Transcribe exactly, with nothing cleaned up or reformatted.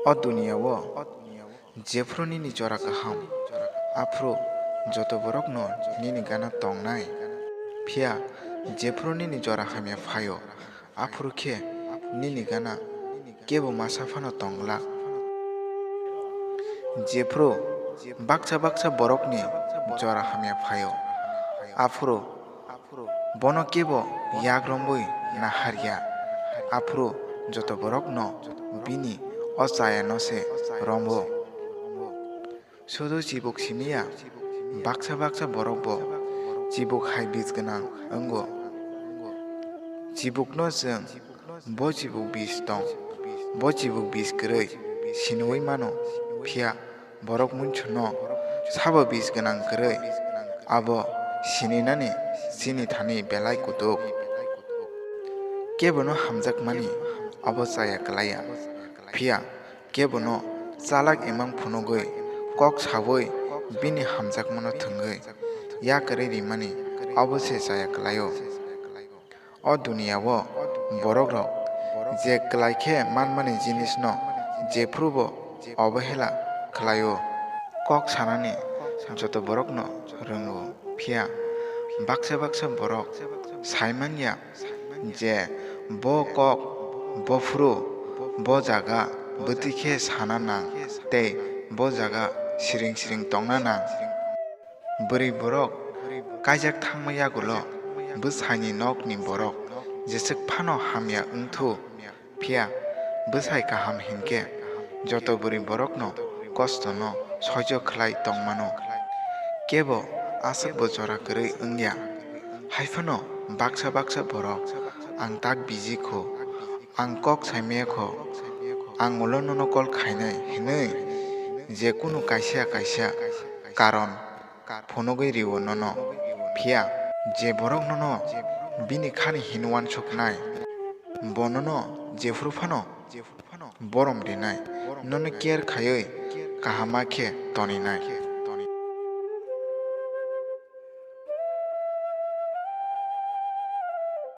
O duniya-o jephru nini jora kaham, aphru joto borokno nini gana tongnai. Phiya jephru nini jora hamya phaio, aphru khe nini gana kebo masa phano tongla. Jephru baksa baksa borokni jora hamya phaio, aphru bono kebo yak romwi naharya, aphru joto borokno bini o chayano se romwo. Sudu chibuk simiya, baksa baksa borokbo chibuk hai bis gwnang wngo. Chibukno chwng bo chibuk bis tong, bo chibuk bis kwrwi siniui mano, phiya borok munchuno sabo bis gwnang kwrwi abo sininani chini thani belai kutuk. Kebono hamjakmani abo chaya kwlaiya, phiya kebono chalak imang phunugwi kok saui bini hamjakmano thwngwi ya kwrwi rimani abo se chaya kwlaio. O duniya-o borokrok je kwlai khe manmani jinisno jephrubo obohela khlaio. Kok sanani joto borokno rwngo, phiya baksa baksa borok sai manya je bo kok, bo phuru, bo jaga bwtwi khe sana nang tei bo jaga siring siring tongna nang. Bwrwi borok kaijak thangma yagulo bwsaini nokni borok jeswk phano hamya wngthu, phiya bwsai kaham hinkhe joto bwrwi borokno kostono soijo khlai tongmano. Kebo aswkbo jora kwrwi wngya. Haiphano baksa baksa borok, "Ang tak busy kho, ang kok saimaya kho, ang ulo nono call khainai," hinwi je kunu kaisa kaisa karon phunugwi rio nono. Phiya je borok nono bini khani hin uansuknai, bo nono jephru phano borom rinai, nono care khaiwi kahama khe toninai.